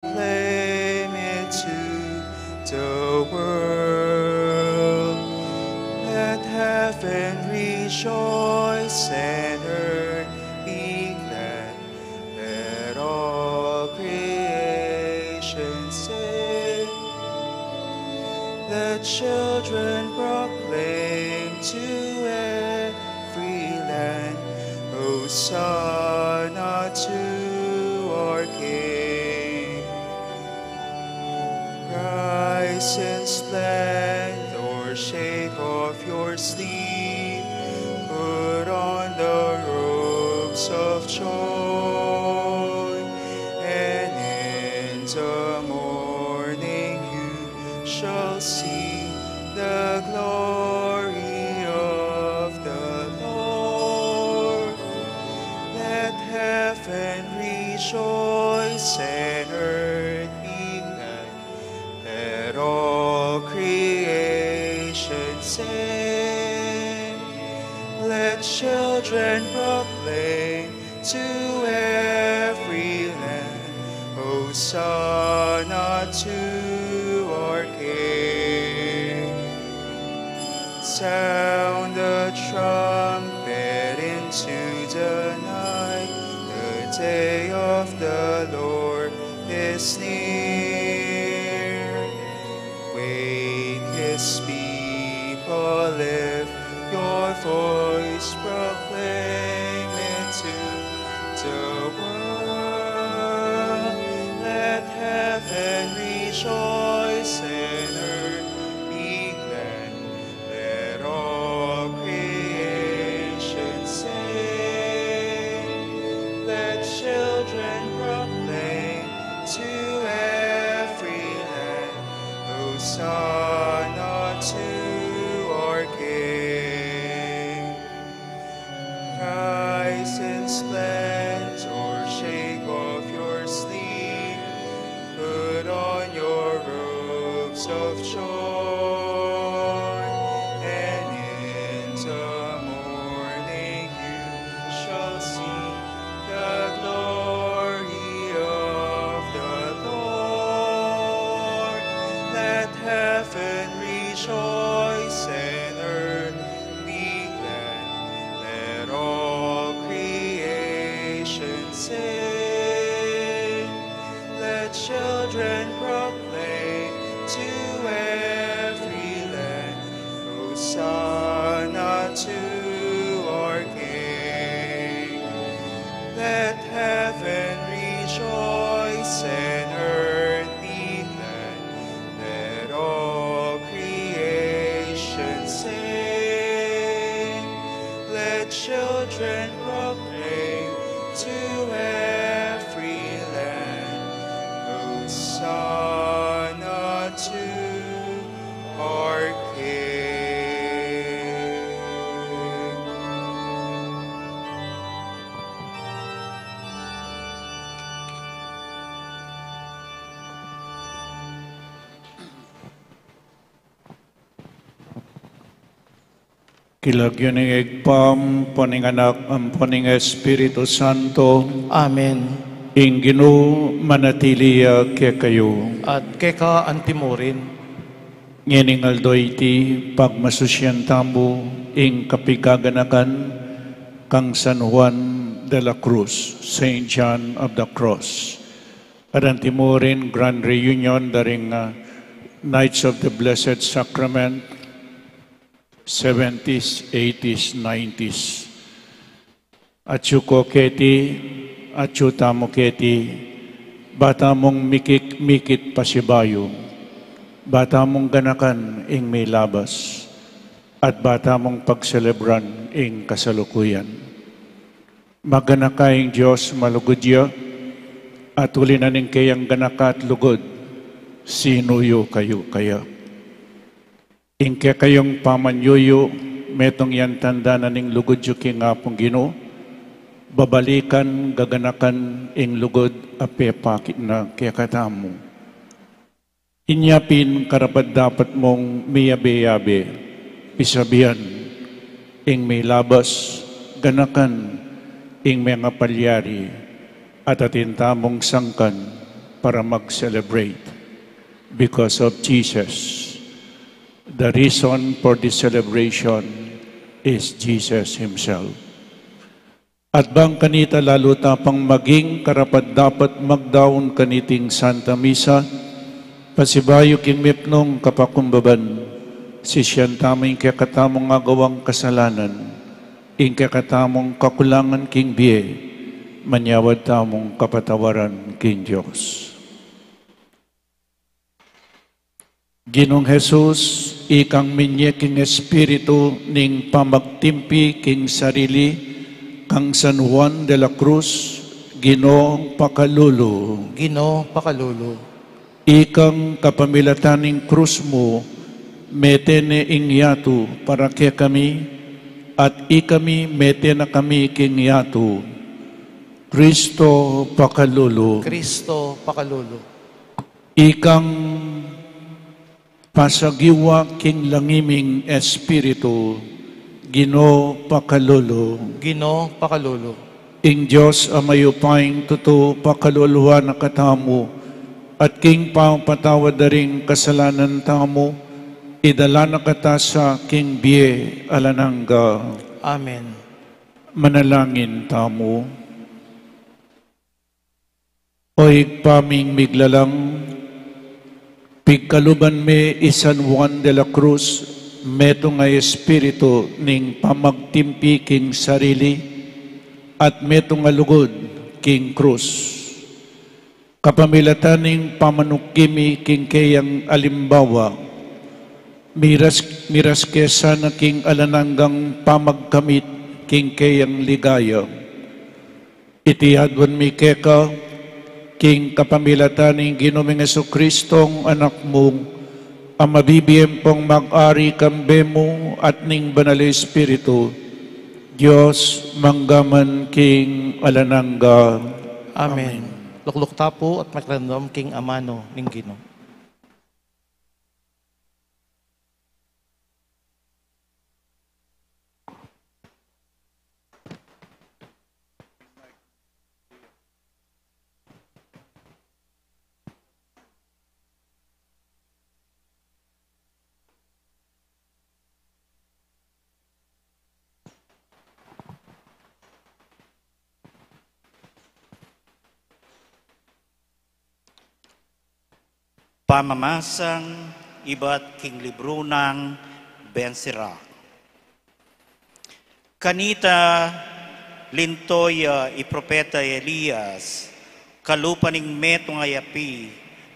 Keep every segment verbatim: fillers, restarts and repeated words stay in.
proclaim it to the world. Let heaven rejoice and earth be glad. Let all creation sing. Let children proclaim to every land, Hosanna to our King. Rise in splendor, shake off your sleep, put on the robes of joy, and in the morning you shall see the glory of the Lord. Let heaven rejoice and earth be glad. Let all creation sing. Let children proclaim to every land, Hosanna to our King. Sound the trumpet into the night, the day of the Lord is near. Wake his people, lift your voice, proclaim it to the world. Let heaven rejoice and earth be glad. Let all creation sing. Let children proclaim to every land, Hosanna to our King. Rise in splendor, shake off your sleep, put on your robes of joy, and in the morning you shall see the glory of the Lord. Let heaven rejoice and earth be glad. Let all creation sing. Let children proclaim to every land, Hosanna to our King. Let heaven rejoice and earth be glad. Let all creation sing. Let children proclaim to every land, Hosanna to our King. King lagyu ning Ibpa, ampo ning Anak, ampo ning Espiritu Santo. Amen. Ing Ginu manatili ya kekayu. At keka antimurin. Ngening aldo iti, pagmasusyan tamu ing kapigaganakan kang San Juan de la Cruz, Saint John of the Cross. At antimurin grand reunion da ring, ah, Knights of the Blessed Sacrament, seventies, eighties, nineties. Atyu ko keti, atyu tamu keti, ba tamung mikit-mikit pasibayu, ba tamung ganakan ing milabas, at ba tamung pagselebran ing kasalukuyan. Maganaka ing Dios, malugud ya, at uli na ning keyang ganaka at lugud, sinuyu kayu kaya. Ing kekayung pamanyuyu, metung yang tanda na ning lugud yu king Apung Ginu, babalikan, gaganakan ing lugud a pepakit na kekatamu. Inya pin karapat-dapat mung miyabe-yabe, pisabian, ing milabas, ganakan, ing mengapalyari, at atin tamung sangkan, para mag-celebrate because of Jesus. The reason for this celebration is Jesus Himself. At bang kanita lalu ta pang maging karapat-dapat magdaun kaniting Santa Misa, pasibayu king mipnung kapakumbaban, sisian tamu ing kekatamung agawang kasalanan, ing kekatamung kakulangan king bie, manyawad tamung kapatawaran king Dios. Ginung Jesus, ikang minye king Espiritu ning pamagtimpi king sarili, kang San Juan de la Cruz, Ginu, pakalulu. Ginu, pakalulu. Ikang kapamilatan ning krus mu, mete ne ing yatu para kekami, at ikami mete na kami king yatu. Kristo, pakalulu. Kristo, pakalulu. Ikang pasagiwa king langiming Espiritu, Ginu, pakalulu. Ginu, pakalulu. Ing Dios a mayupayang tutu pakaluluan na katamu, at king pamapatawad da ring kasalanan tamu, idala na kata sa king bie alang angga. Amen. Manalangin tamu. O Ibpa ming miglalang, pigkaluban me i San Juan de la Cruz, metung a espiritu ning pamagtimpi king sarili, at metung a lugud king krus. Kapamilatan ning pamanukim mi king keyang alimbawa, miras, miras ke sana king alang anggang pamagkamit king keyang ligaya. Iti aduan mi keka, king kapamilatan ning Ginu ming Jesucristo, Anak mu, a mabibie ampong mag-ari kambe mu at ning Banal Espiritu, Dios, mangga man king alang angga. Amen. Amen. Lukluk ta pu at makiramdam king amanu ning Ginu. Pamamasang ibat king libru nang Ben Sira. Kanita linto ya i propeta Elias, kalupa ning metung a api,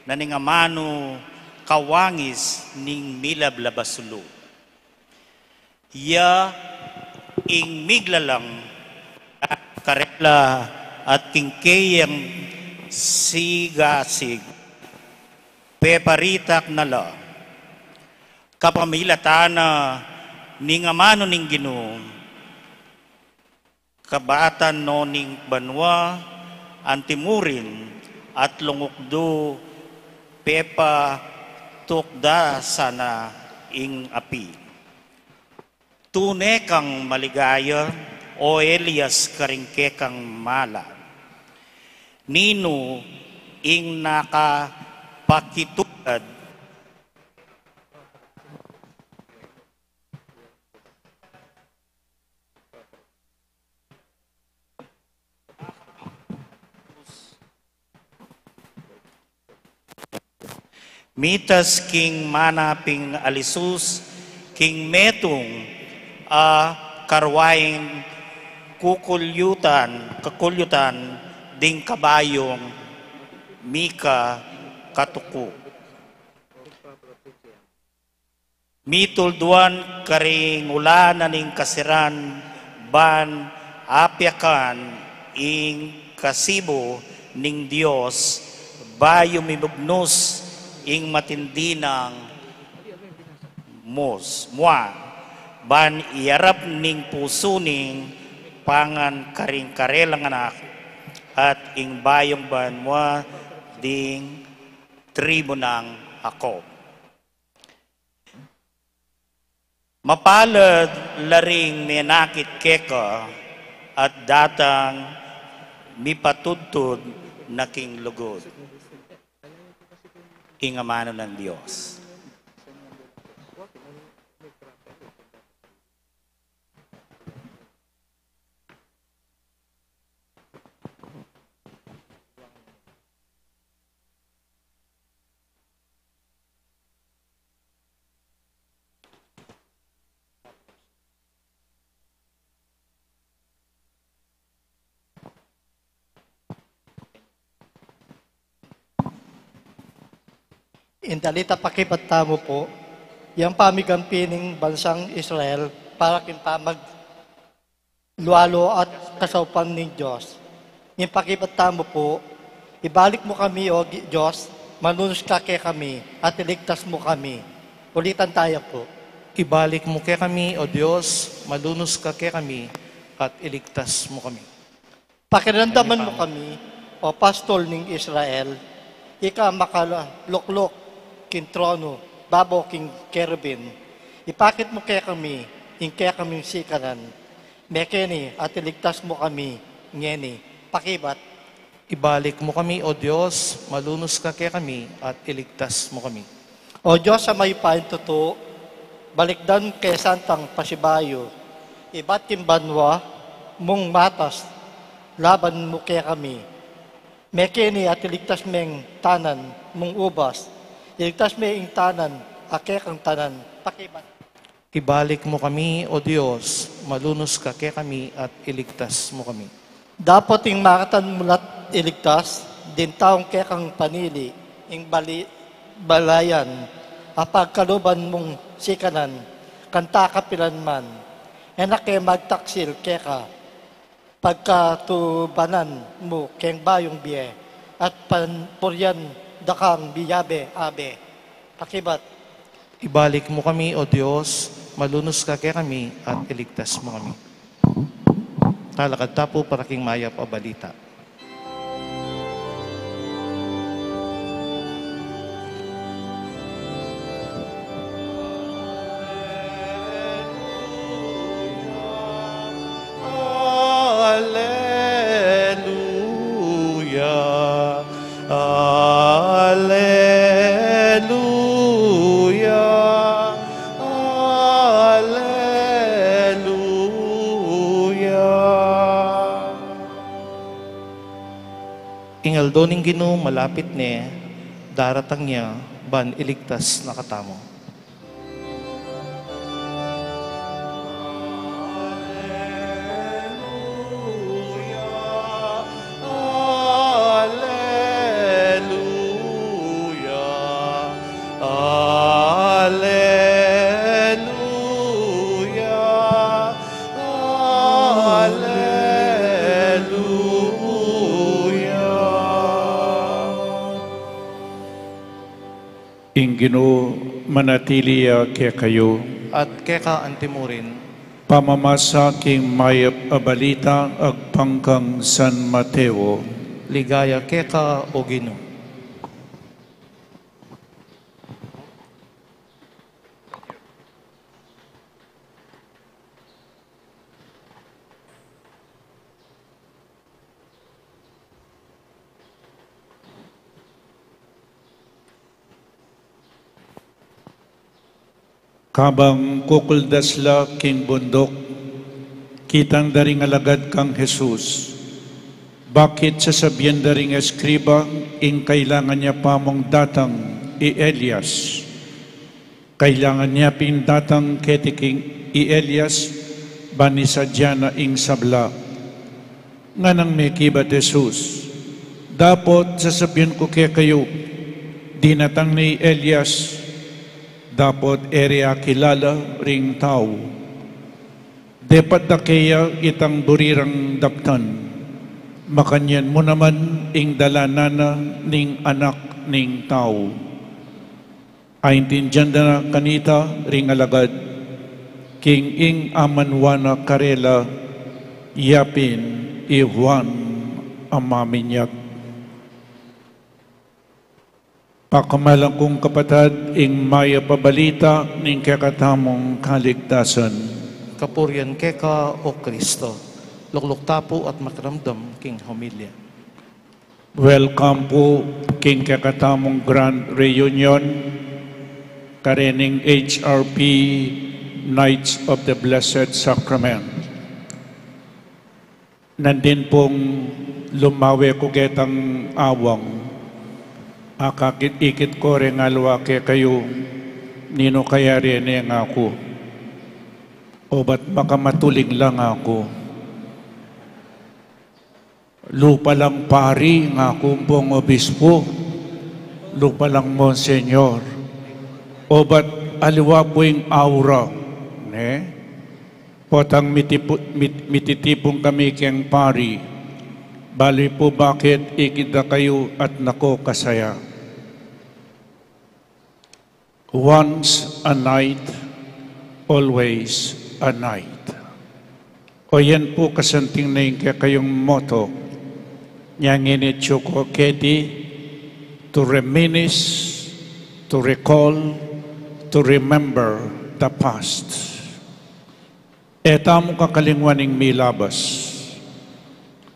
na ning amanu kawangis ning milablab a sulu. Ya ing miglalang karela at king keyang sigasig, peparitak na la. Kapamilatan na ning amanu ning Ginu, kabatan no ning banua anti murin at lungukdu, pepatukda sana ing api. Tune kang maligaya, o Elias, karing kekang mala. Ninu ing nakapakitulad mitas king manaping alisus king metung a karwaing kukulyutan, kakulyutan ding kabayung mika katuku. Mitulduan karing ulan na ning kasiran ban apiakan ing kasibu ning Dios bayu mibugnus ing matindi nang mus, mua, ban iarap ning pusu ning pangan karing karelang anak at ing bayung banua ding tribu nang Jacob. Mapalad la ring menakit keka at datang mipatudtud na king lugud. Ing amanu nang Dios. Ing dalita pakibat tamu pu, yang pamigampi ning bansang Israel para king pamaglualu at kasaupan ning Dios. Ing pakibat tamu pu, ibalik mu kami, O Gi-, Dios, manunus ka kekami, at iligtas mu kami. Ulitan taya pu. Ibalik mu kekami, O Dios, manunus ka kekami, at iligtas mu kami. Pakiramdaman mu kami, O pastol ning Israel, ika makalukluk king tronu, babo king kerubin. Ipakit mu kekami ing kekaming sikanan. Mekeni at iligtas mu kami ngeni. Pakibat. Ibalik mu kami, O Dios, manunus ka kekami at iligtas mu kami. O Dios a mayupayang tutu, balikdan ke santang pasibayu, ibat king banua mung matas, laban mu kekami. Mekeni at iligtas meng tanan mung ubas, iligtas me ing tanan a kekang tanan. Pakibat. Ibalik mu kami, O Dios, manunus ka kekami at iligtas mu kami. Dapot ing makatan mu la't iligtas ding taung kekang panili, ing bali-, balayan a pagkaluban mung sikanan, kanta kapilan man. E na ke magtaksil keka, pagkatubanan mu keng bayung bie, at pan-, purian da kang miyabe-abe. Pakibat. Ibalik mu kami, O Dios, manunus ka kekami, at iligtas mu kami. Talakad ta pu para king mayap a balita. Aleluya, aleluya, aleluya. Ing aldo ning Ginu malapit ne, daratang ya ban iligtas na katamu. Aleluya, aleluya, aleluya. Ing Ginu manatili ya kekayu. At keka antimurin. Pamamasa king mayap a balita agpang kang San Mateo. Ligaya keka, O Ginu. Kabang kukuldas la king bunduk, kitang da ring alagad kang Jesus. Bakit sasabian da ring eskriba ing kailangan ya pamung datang i Elias? Kailangan ya pin datang keti king i Elias, ban isadia na ing sabla. Nganang mekibat Jesus, dapot sasabian ku kekayu, dinatang ne i Elias, dapot e re akilala ring tau. Depat da keya itang buri rang daptan, makanyan mu naman ing dalanan na ning Anak ning Tau. Aintindian da na kanita ring alagad, king ing amanwa na karela, ya pin i Juan a maminyag. Pakamalan kung kapatad, ing mayap a balita ning kekatamung kaligtasan. Kapurian keka, O Kristo. Lukluk ta pu at makiramdam king homilya. Welcome pu king kekatamung Grand Reunion karening H R P Knights of the Blessed Sacrament. Nandin pung lumawe ku ketang awang, akakit-ikit ku reng aliwa kekayu, ninu kaya rene ngaku? Obat makamatuling la ngaku. Lupa lang pari ngaku, pung obispo, lupa lang monsenyor. Obat aliwa pu ing aura, ne? Potang mitipu-, mit-, mititipun kami keng pari, balu pu bakit ikit da kayu at nako kasaya. Once a night, always a night. O yan pu kasanting na ing kekayung motto. Nya ngeni atyu ku keti, to reminisce, to recall, to remember the past. E tamu kakalingwan ing milabas.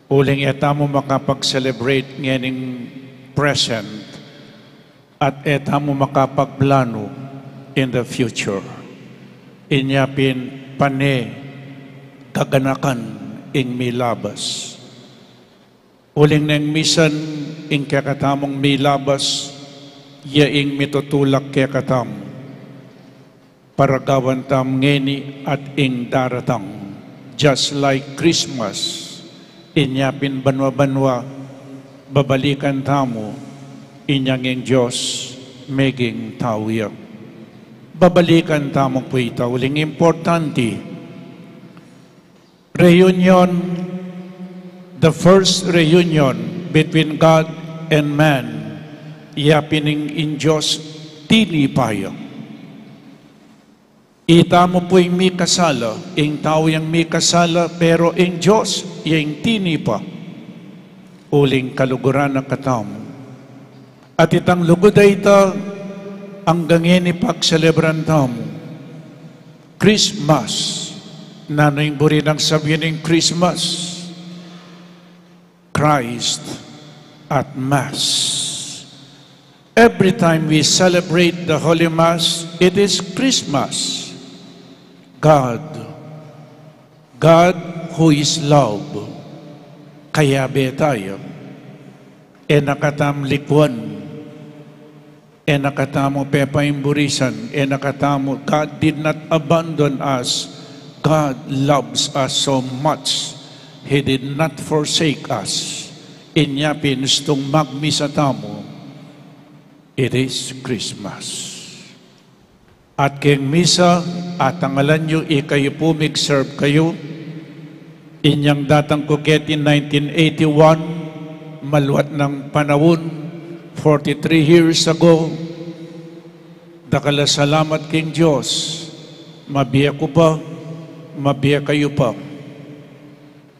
Uling e tamu makapag-celebrate ngening present at e tamu makapagplanu in the future. Inya pin pane gaganakan ing milabas. Uling neng misan ing kekatamung milabas, ya ing mitutulak kekatamu. Paragawan tamu ngeni at ing daratang, just like Christmas, inya pin banwa-banwa, babalikan tamu, inyang ing Dios meging tau ya. Babalikan tamu pu ita uling importante. Reunion, the first reunion between God and man, ya pin ing, ing Dios tinipa ya. Itamu pu ing mikasala, ing tau yang mikasala, pero ing Dios ya ing tinipa. Uling kaluguran na katamu. At itang lugud a ita, angga ngeni pagselebran tamu. Christmas. Nanu ing buri nang sabian ing Christmas? Christ at Mass. Every time we celebrate the Holy Mass, it is Christmas. God, God who is love, kayabe taya. E na katam likuan. E na katamu pepaimburisan, e na katamu, God did not abandon us. God loves us so much. He did not forsake us. Inya pin istung magmisa tamu, it is Christmas. At keng misa, atangalan yu, ikayu pu mig-serve kayu. Inyang datang ku keti nineteen eighty-one, maluat nang panaun, forty-three years ago, dakal a salamat king Dios, mabie ku pa, mabie kayu pa,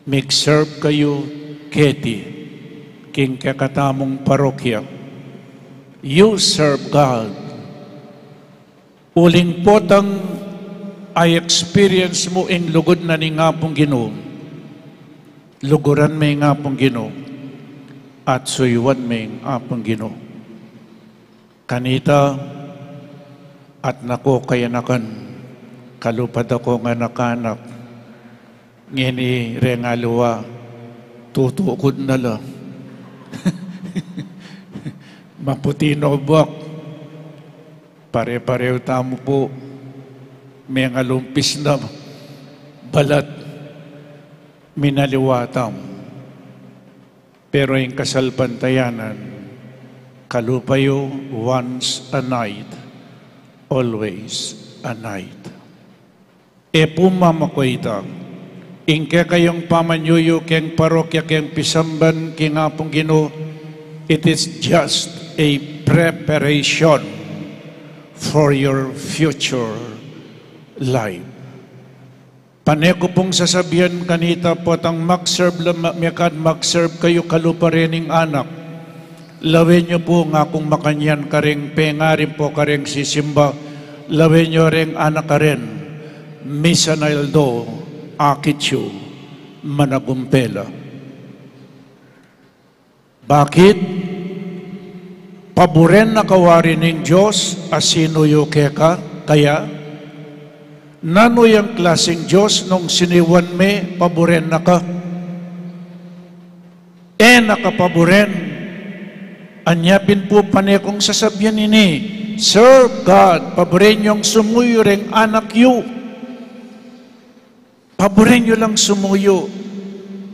mig-serve kayu keti, king kekatamung parokya. You serve God. Uling potang i-experience mu ing lugud na ning Apung Ginu, luguran me ing Apung Ginu, at suyuan me ing Apung Ginu. Kanita, at nako kayanakan, kalupa da kong anak-anak, ngeni reng aliwa, tutukud na la. Maputi no buak. Pare-parehu tamu pu, mengalumpis na balat, minaliwa tamu. Pero ing kasalpantayanan, kalupa yu, once a night, always a night. E pu mamakuita, ing kekayung pamanyuyu keng parokya keng pisamban king Apung Ginu, it is just a preparation for your future life. Pane ku pung sasabian kanita, potang mag-serve la, ma-, mekad mag-serve kayu kalupa rening anak. Lawen yu pu, ngakung makanyan kareng pengarin pu kareng sisimba, lawen yu reng anak a ren, misan a aldo, akit yu, managumpe la. Bakit? Paburen na ka wari ning Dios a sinuyu keka? Kaya, nanu yang klasing Dios nung sinuyuan me, paburen na ka? E na ka paburen. Anya pin pu pane kung sasabian ini, serve God, paburen yung sumuyu reng anak yu. Paburen yu lang sumuyu.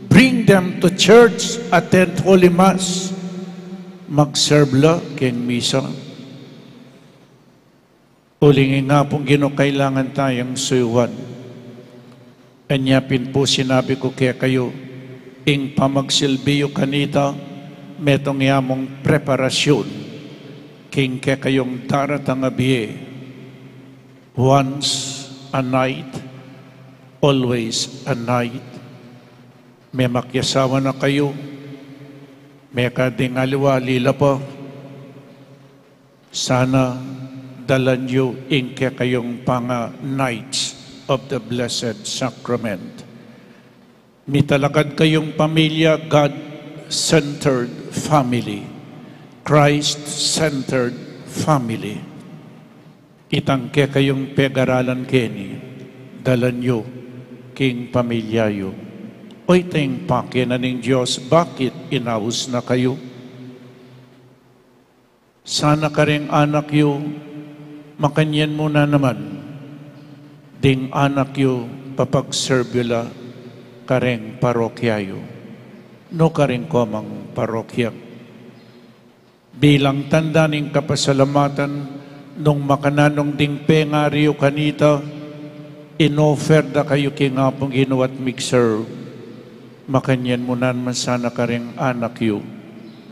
Bring them to church, attend Holy Mass. Mag-serve la keng misa. Uling ing Apung Ginu kailangan tayang suyuan. Anya pin pu sinabi ku kekayu, ing pamagsilbi yu kanita, metung ya mung preparasyun king kekayung daratang a bie. Once a night, always a night. Me makiasawa na kayu, me kading aliwa lila pa, sana dalan yu ing kekayung panga Knights of the Blessed Sacrament. Mitalakad kayung pamilya, God-centered family, Christ-centered family. Itang kekayung pegaralan keni, dalan yu king pamilya yu. Oyta ing pake na ning Dios, bakit inaus na kayu? Sana kareng anak yu, makanyan mu na naman, ding anak yu, papag-serve yu la kareng parokya yu, nu karing komang parokya. Bilang tanda ning kapasalamatan, nung makananu ding pengari yu kanita, in-offer da kayu king Apung Ginu at mig-serve. Makanyan mu naman sana kareng anak yu.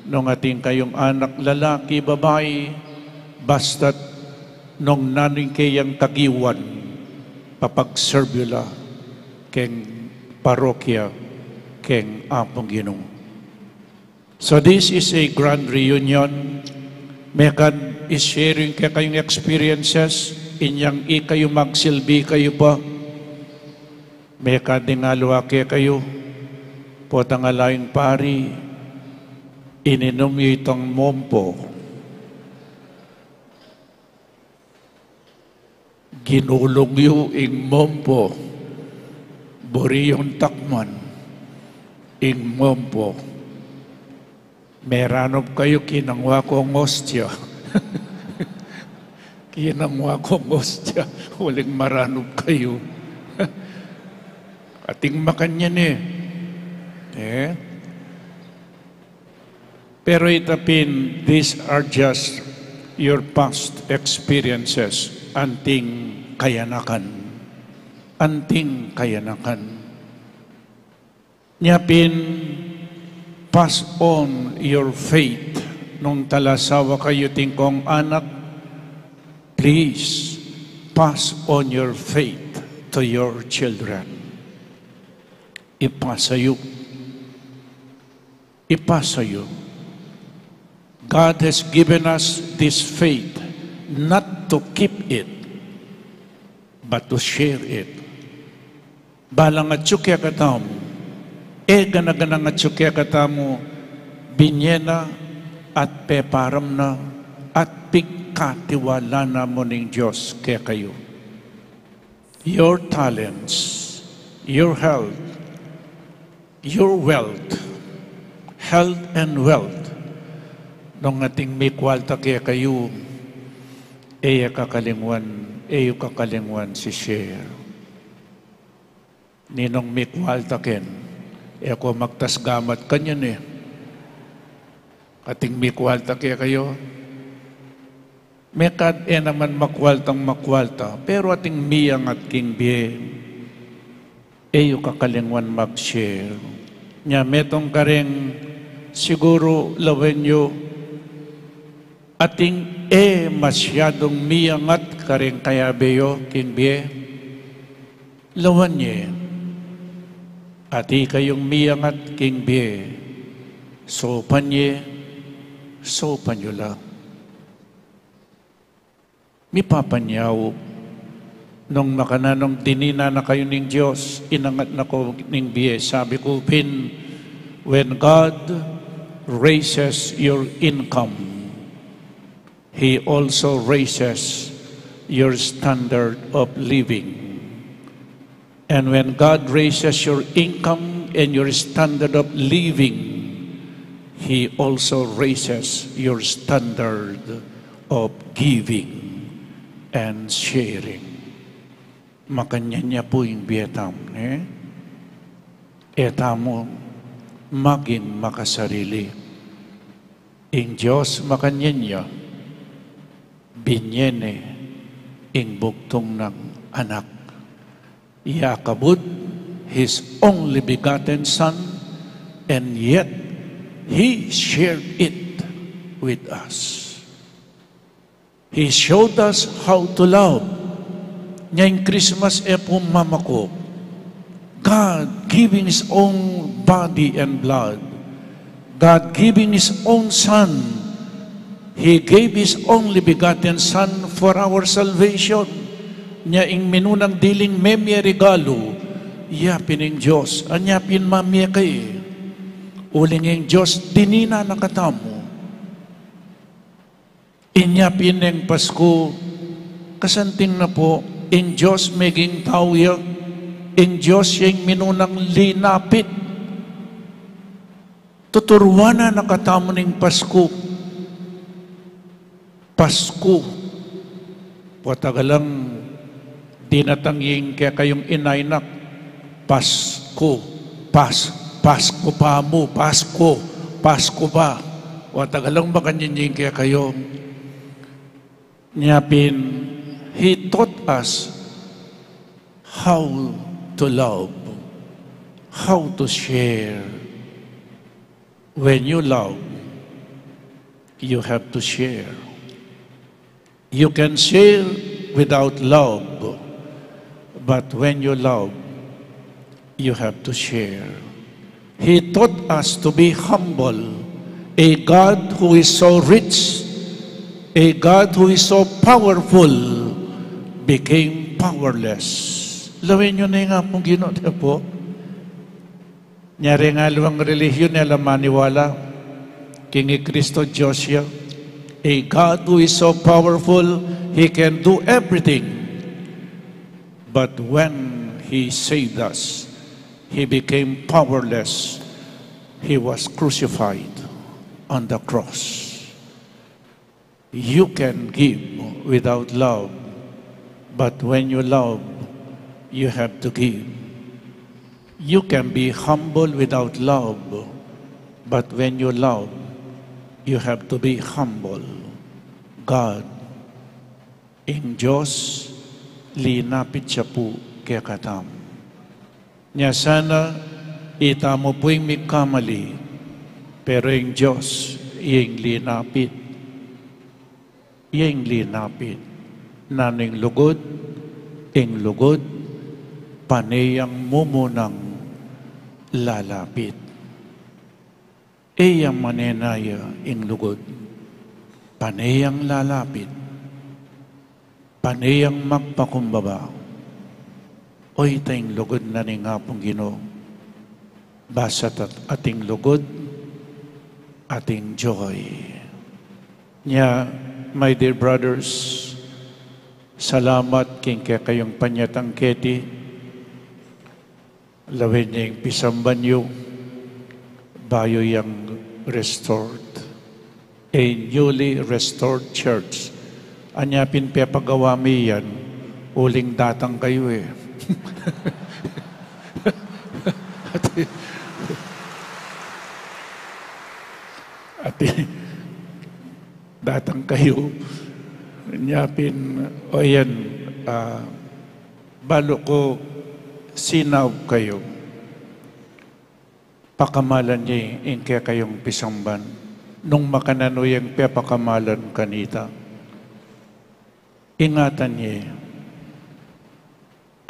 Nung atin kayung anak lalaki, babai, basta't nung nanu ing keyang kagiwan, papag-serve yu la keng parokya, keng Apung Ginu. So this is a grand reunion. Mekad i-share ing kekayung experiences, inyang ikayu magsilbi kayu pa. Mekad ding aliwa kekayu, potang ala ing pari, ininum yu itang mompo. Ginulung yu ing mompo, buri yung takman ing mompo. Meranup kayu, kinangwa kung ostya. Kinangwa kung ostya, uling maranup kayu. Ating makanyan e. E? Pero ita pin, these are just your past experiences, anting kayanakan. Anting kayanakan. Nya pin, pass on your faith. Nung talasawa kayu atin kung anak, please pass on your faith to your children. Ipasa yu. Ipasa yu. God has given us this faith not to keep it, but to share it. Balang atyu kekatamu, e gana-ganang atyu kekatamu, binye na at peparam na at pigkatiwala na mu ning Dios kekayu. Your talents, your health, your wealth, health and wealth. Nung ating mikwalta kekayu, e ya kakalingwan, e yu kakalingwan i-share. Ninung mikwalta ken, e ko magtas gamat kanyan e. Ating mikwalta kekayu, mekad e naman makwaltang makwalta, pero ating miyangat king bie, e yu kakalingwan mag-share. Nya metung kareng siguru lawen yu, ating e masyadung miyangat kareng kayabe yu king bie, lawen ye. Atin kayung miyangat king bie, saupan ye, saupan yu la. Mipapanyaw, nung makananung dinina na kayu ning Dios, inangat na ko ning bie, sabi ku pin, when God raises your income, He also raises your standard of living. And when God raises your income and your standard of living, He also raises your standard of giving and sharing. Makanyan ya pu ing bie tamu, ne? E tamu maging makasarili. Ing Dios makanyan ya, binye ne ing bugtung nang anak. Ya kabud, his only begotten Son, and yet He shared it with us. He showed us how to love. Ngeni Christmas e pu mamaku. God giving His own body and blood. God giving His own Son. He gave His only begotten Son for our salvation. Nya ing minunang diling meme regalu, ya pin ing Dios, anya pin mamie kaya. Uling ing Dios, dinina na katamu. Inya pin ing Pasku, kasanting na pu, ing Dios meging tau ya, ing Dios ya ing minunang linapit. Tuturuan na katamu ning Pasku. Pasku. Pota galang dinatang ing kekayung inainak. Pasku. Pas, Pasku pa mu, Pasku, Pasku pa. Pota galang makanyan ing kekayung. Nya pin, He taught us how to love, how to share. When you love, you have to share. You can share without love, but when you love, you have to share. He taught us to be humble. A God who is so rich, a God who is so powerful, became powerless. Lawen yu ne ing Apung Ginu, di ba pu? Nya reng aliwang relihiyon e la maniwala king i Kristo Dios ya. A God who is so powerful, He can do everything. But when He saved us, He became powerless. He was crucified on the cross. You can give without love, but when you love, you have to give. You can be humble without love, but when you love, you have to be humble. God, ing Dios, linapit ya pu kekatamu. Nya sana, itamu pu ing mikamali, pero ing Dios, ing linapit. Ing linapit. Nanu ing lugud? Ing lugud, pane yang mumunang lalapit. E yang manenaya ing lugud, pane yang lalapit, pane yang magpakumbaba. Oyta ing lugud na ning Apung Ginu. Basta't ating lugud, ating joy. Nya, my dear brothers, salamat king kekayung panyatang keti. Lawen ing pisamban yu, bayu yang restored. A newly restored church. Anya pin pepagawa mi yan, uling datang kayu e. Ati, ati, datang kayu. Nya pin, o yan, ah, balu ku sinaup kayu. Pakamalan ye ing kekayung pisamban. Nung makananu yang pepakamalan kanita, ingatan ye.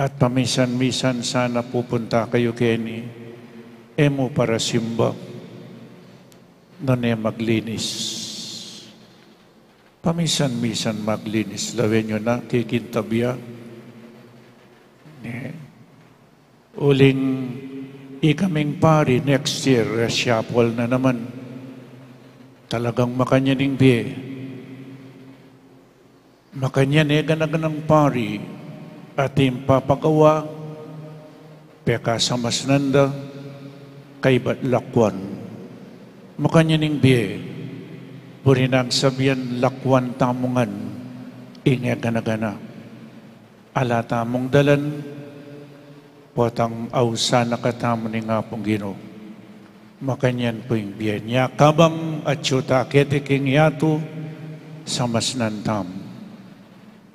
At pamisan-misan sana pupunta kayu keni, e mu para simba, nune maglinis. Pamisan-misan maglinis, lawen yu na, kikintab ya. Ne? Uling ikaming pari next year, reshuffle na naman. Talagang makanyan ing bie. Makanyan e gana-ganang pari, atin papagawa, pekasamasnan da, kaybat lakwan. Makanyan ing bie, buri nang sabian lakwan tamu ngan, ing e gana-gana. Ala tamung dalan, potang ausan na katamu ning Apung Ginu. Makanyan pu ing bie nya, kabang atyu ta keti king yatu, samasnan tamu.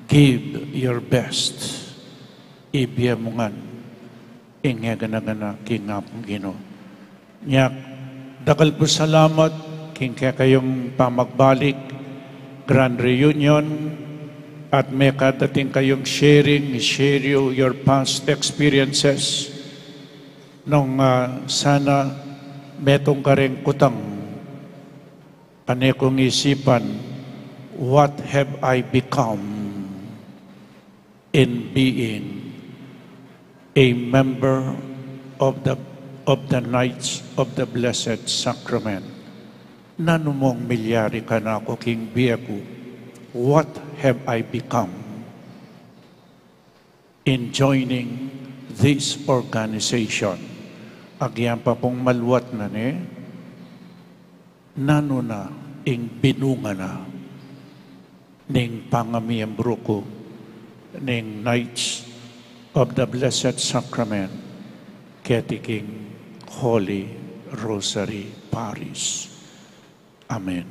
Give your best. Ibie mu ngan ing e gana-gana king Apung Ginu. Nya, dakal pu salamat king kekayung pamagbalik, Grand Reunion, at mekadating kayung sharing, share you your past experiences. Nung, ah, sana metung kareng kutang, kane kung isipan, what have I become in being a member of the, of the Knights of the Blessed Sacrament? Nanu mung milyari kanaku king bie ku? What have I become in joining this organization? Agyang pa pung maluat na ne, nanu na ing binunga na ning pangamiyembru ku ning Knights of the Blessed Sacrament keti king Holy Rosary Parish. Amen.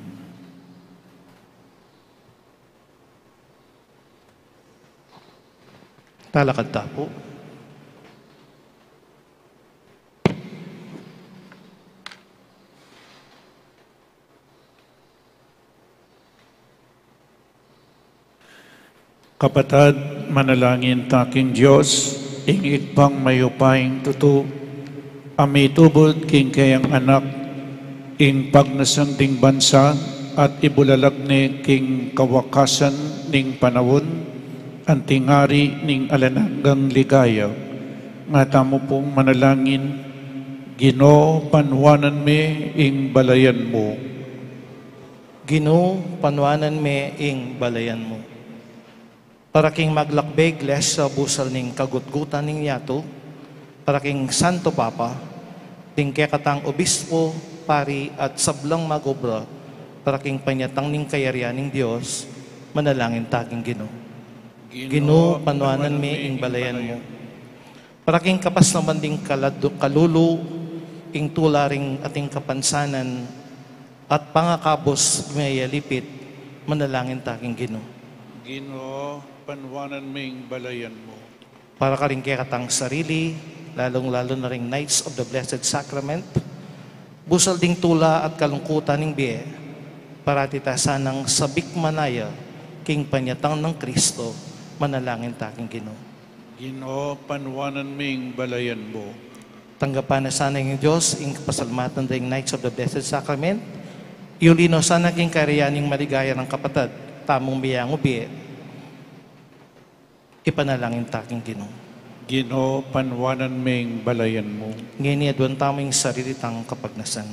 Talakad ta pu. Kapatad, manalangin ta king Dios, ing Ibpang mayupayang tutu, a mitubud king keyang Anak ing pagnasan ding bansa at ibulalag ne king kawakasan ning panaun, anting ari ning alang anggang ligaya. Nga tamu pung manalangin: Ginu, panuanan me ing balayan mu. Ginu, panuanan me ing balayan mu. Para king maglakbe Iglesia busal ning kagutgutan ning yatu, para king Santo Papa, ding kekatang obispo, pari, at sablang mag-obra, para king panyatang ning kayarian ning Dios, manalangin ta king Ginu. Ginu, panuanan me ing balayan mu. Para king kapas naman ding kaladu-, kalulu, ing tula ring ating kapansanan, at pangakabus meyalipit, manalangin ta king Ginu. Ginu, panuanan me ing balayan mu. Para karing kekatang sarili, lalung-lalu na ring Knights of the Blessed Sacrament, busal ding tula at kalungkutan ning bie, parati ta sanang sabik manaya king panyatang nang Kristo, manalangin ta king Ginu. Ginu, panuanan me ing balayan mu. Tanggapan na sana ning Dios ing kapasalamatan da ring Knights of the Blessed Sacrament. Yuli no sana king kayarian ning maligaya nang kapatad tamung meyangu bie. Ipanalangin ta king Ginu. Ginu, panuanan me ing balayan mu. Ngeni aduan tamu ing sarili tang kapagnasan.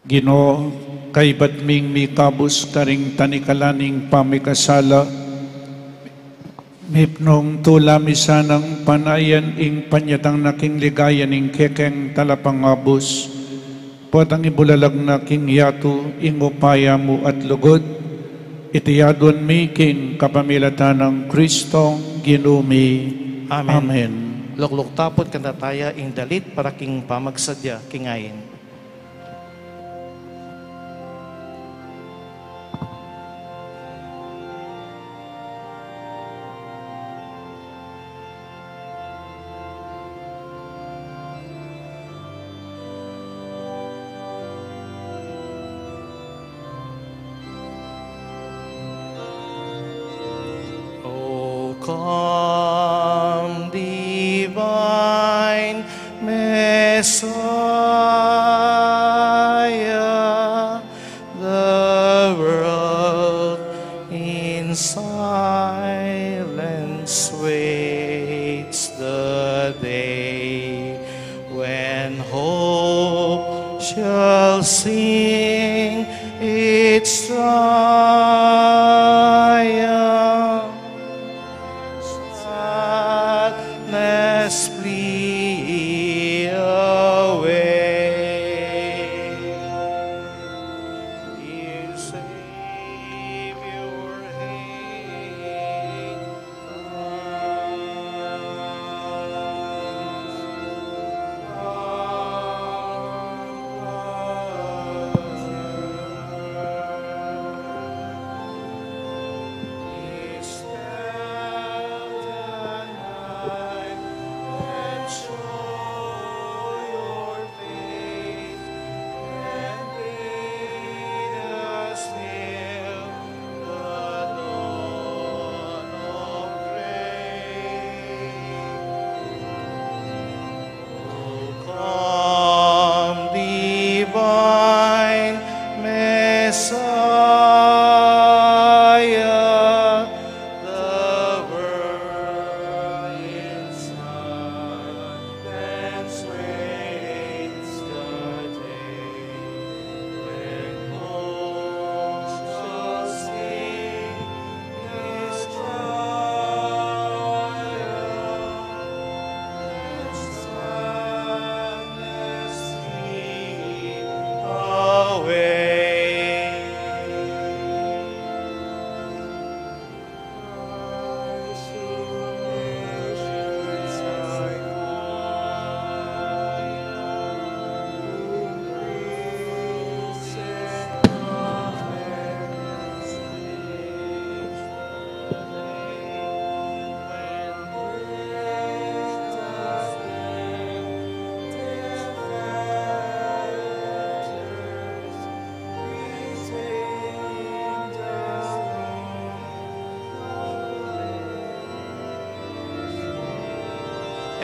Ginu, kaybat ming mikabus karing tanikalan ning pamikasala, mipnung tula mi sanang panayan ing panyatang na king ligaya ning kekeng talapangabus, potang ibulalag na king yatu ing upaya mu at lugud, iti aduan mi king kapamilatan nang Kristong Ginu mi. Amen. Amen. Lukluk ta pu at kantan taya ing dalit para king pamagsadya king ain. O come, divine Messiah, the world in silence waits the day when hope shall sing its triumph. Sadness flee away. Dear Savior, hail us. O come, divine Messiah, the world in silence waits the day when hope shall sing his triumph and sadness flee away.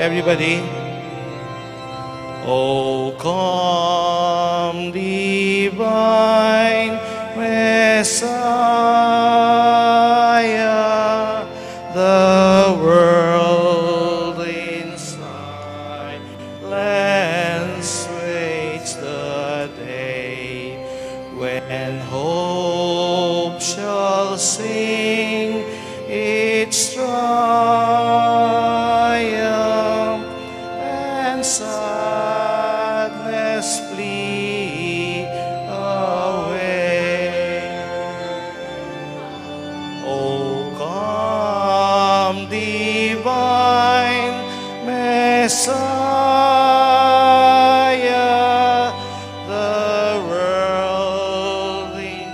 Everybody. O come, divine Messiah, the world in silence waits the day when hope shall sing its triumph and sadness flee away. O come, divine Messiah, the world in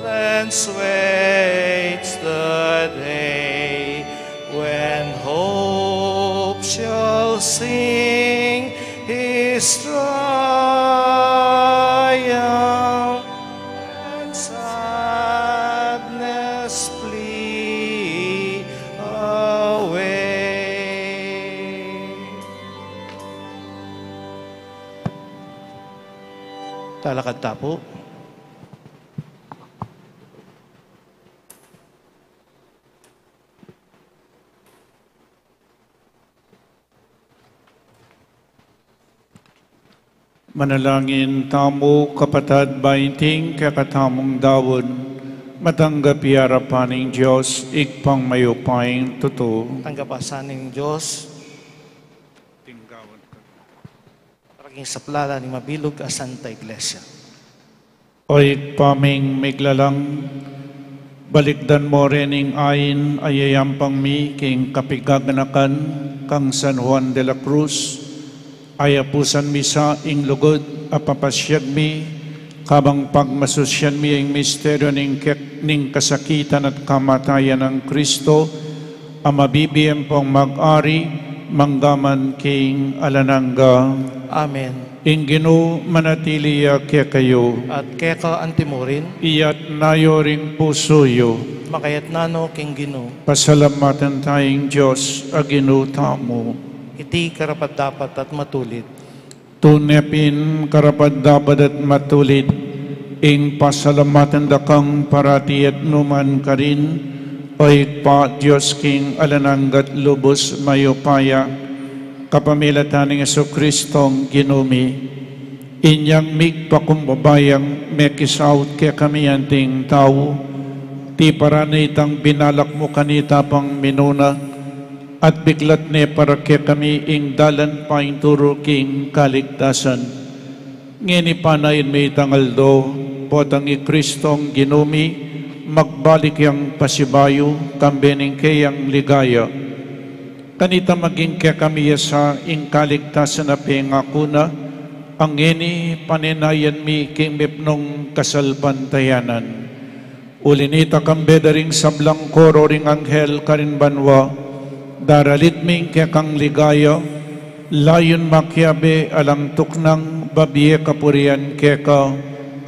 silence waits the day when hope shall sing his triumph and sadness flee away. Talakad ta pu. Manalangin tamu, kapatad, ba iting kekatamung daun matanggap ya arapan ning Dios, Ibpang mayupayang tutu. Tanggapan sa ning Dios. Para king saplalan ning mabilug a Santa Iglesia. O Ibpa ming miglalang, balikdan mu rin ing ain a yayampang mi king kapigaganakan kang San Juan de la Cruz, a yapusan mi sa ing lugud a papasyag mi, kabang pagmasusyan mi ing misteryu ning kek-, ning kasakitan at kamatayan nang Kristo, a mabibie ampong mag-ari manggaman king alang angga. Amen. Ing Ginu manatili ya kekayu. At keka antimurin. Iyatas yu ring pusu yu. Makayatas no king Ginu. Pasalamatan taya ing Dios a Ginu tamu. Iti karapat-dapat at matulid. Tune pin karapat-dapat at matulid ing pasalamatan da kang parati at nu man karin, O Ibpa, Dios king alang angga at lubus mayupaya, kapamilatan nang Jesucristong Ginu mi. Inyang migpakumbaba yang mekisaut kekami anting tau, tiparan na itang binalak mu kanita pang minuna, at biklat ne para kekami ing dalan painturu king kaligtasan. Ngeni panayan mi itang aldo, potang i Kristong Ginu mi, magbalik yang pasibayu, kambe ning keyang ligaya. Kanita maging kekami ya sa ing kaligtasan a pengaku na, a ngeni panenayan mi king mipnung kasalpantayanan. Uli nita kambe da ring sablang koro ring anghel karin banua, daralit mi ing kekang ligaya, layun makiabe alang tuknang babie kapurian keka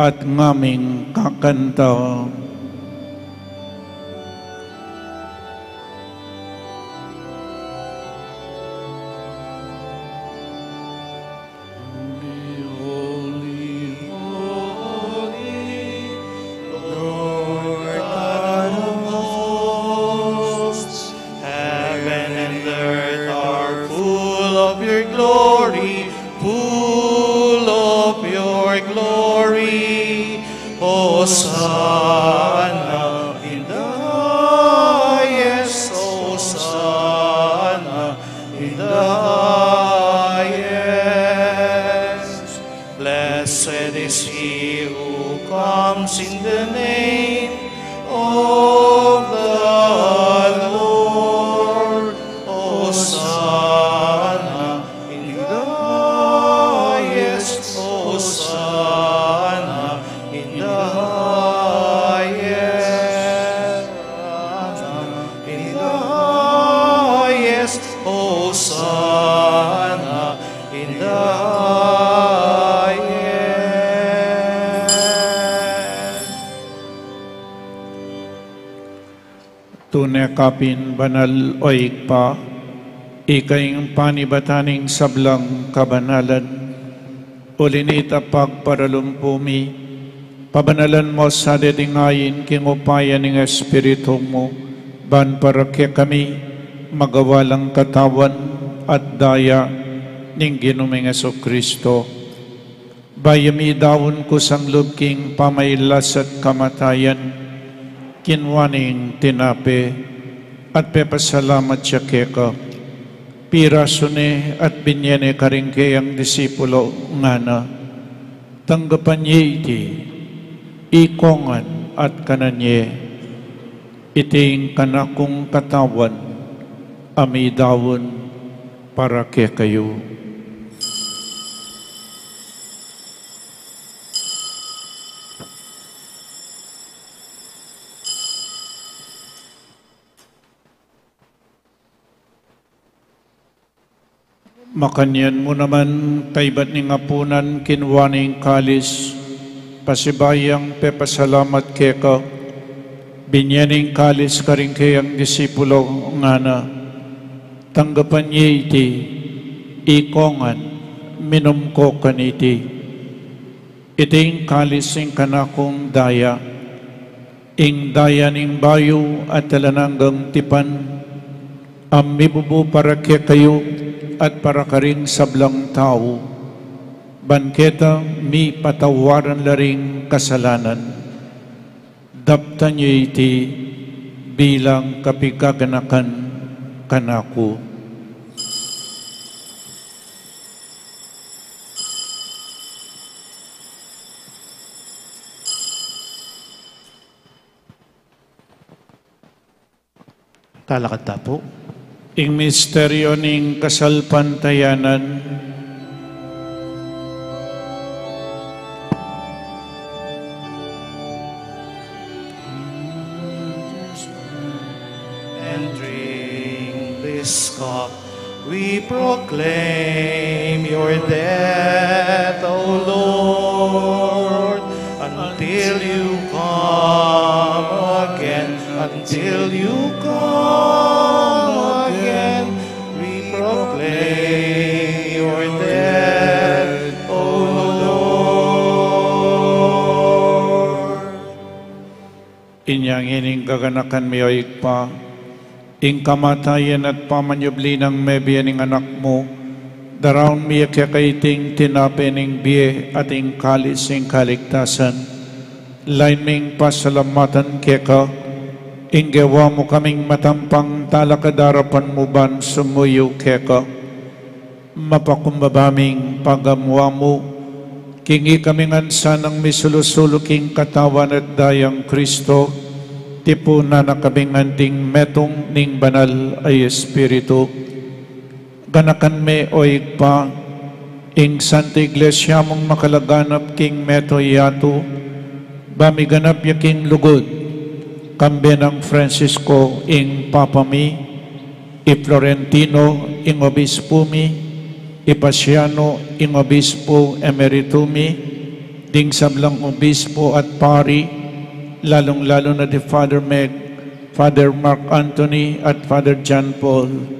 at ngaming kakanta. Holy, holy, Lord God of hosts, heaven and earth are full of your glory, full of your glory. Hosanna in the highest, Hosanna in the highest. Blessed is he who comes in the name of the Lord. Hosanna in the highest, Hosanna in the highest, in the highest, Hosanna in the highest. Tune ka pin banal, o Ibpa, ika ing panibatan ning sablang kabanalan. Uli nita pagparalumpu mi, pabanalan mu sa deti ngayan king upaya ning Espiritu mu, ban para kekami magawa lang katawan at daya ning Ginu ming Jesucristo. Bayu midaun kusang lub king pamailas at kamatayan, kinua ne ing tinape, at pepasalamat ya keka, pirasu ne at binye ne karing keyang disipulo, ngana: Tanggapan ye iti, ikongan at kanan ye. Iti ing kanakung katawan a midaun para kekayu. Makanyan mu naman, kaybat ning apunan, kinua ne ing kalis, pasibayu yang pepasalamat keka, binye ne ing kalis karing keyang disipulo, ngana: Tanggapan ye iti, ikongan, minum ko kaniti. Iti ing kalis ning kanakung daya, ing daya ning bayu at alang anggang tipan, a mibubu para kekayu at para karing sablang tau, ban keta mipatawaran la ring kasalanan. Daptan ye iti bilang kapaganakan kanaku. Talakad ta pu. Ing misteryo ning kasalpantayanan. And drink this cup, we proclaim your death, O Lord, until you come again. Until you come again, we proclaim your death, O Lord. Inya ngeni, kaganakan mi, o Ibpa, ing kamatayan at pamanyubli nang mebie ning Anak mu, Daraun mi keka iting tinape ning bie at ing kalis ning kaligtasan. Lain ming pasalamatan keka, ing gewa mu kaming matampang talakad king arapan mu ban sumuyu keka. Mapakumbaba ming pagamu-amu, king ikami ngan sanang misulu-sulu king katawan at dayang Kristo, tipunan na kaming anting metung ning Banal a Espiritu. Ganakan me, o Ibpa, ing Santa Iglesia mung makalaganap king mabilug a yatu, ba miganap ya king lugud, kambe nang Francisco ing Papa mi, i Florentino ing Obispu mi, i Paciano ing Obispu Emeritu mi, ding sablang obispu at pari, lalung-lalu na di Father Meg, Father Mark Anthony at Father John Paul,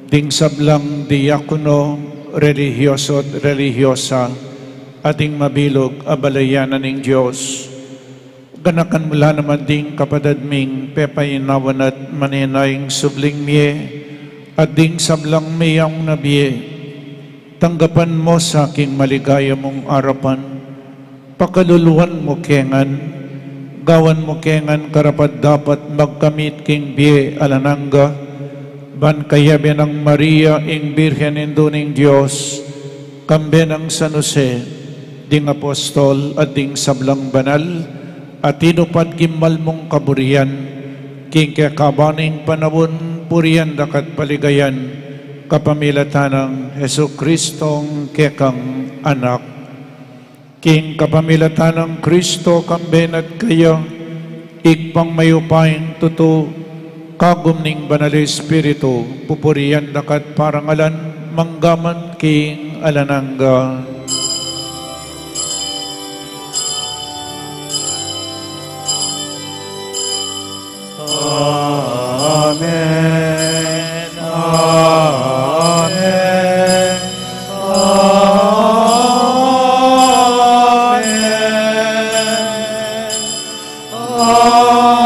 ding sablang diakono, relihiyoso at relihiyosa, at ding mabilug a balayan na ning Dios. Ganakan mu la naman ding kapatad ming pepainawan at manenaya king subling mie, at ding sablang meyang na bie. Tanggapan mu sa king maligaya mung arapan. Pakaluluan mu ke ngan, gawan mu ke ngan karapat-dapat magkamit king bie alang angga, ban kayabe nang Maria, ing Birhen Indu ning Dios, kambe nang San Jose, ding apostol at ding sablang banal, a tinupad king mal mung kaburian, king kekaban ning panaun, purian da ka at paligayan, kapamilatan nang Jesucristong kekang Anak. King kapamilatan nang Kristo, kambe na at kaya, Ibpang mayupayang tutu, kagum ning Banal Espiritu, pupurian da ka at parangalan, mangga man king alang angga. Amen. Amen. Amen. Amen.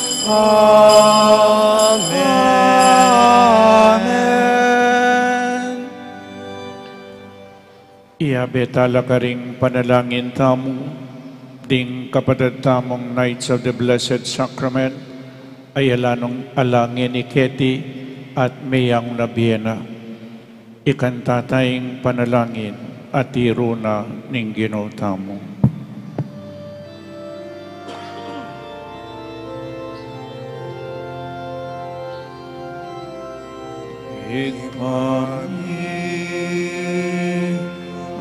Amen. Amen. Amen. Iyabe tala karing panalangin tamu, ding kapatad tamung Knights of the Blessed Sacrament, a ala nung alangin i Keti, at meyang na bie na. Ikanta taya ing panalangin, a tiru na ning Ginu tamu. Ibpa mi,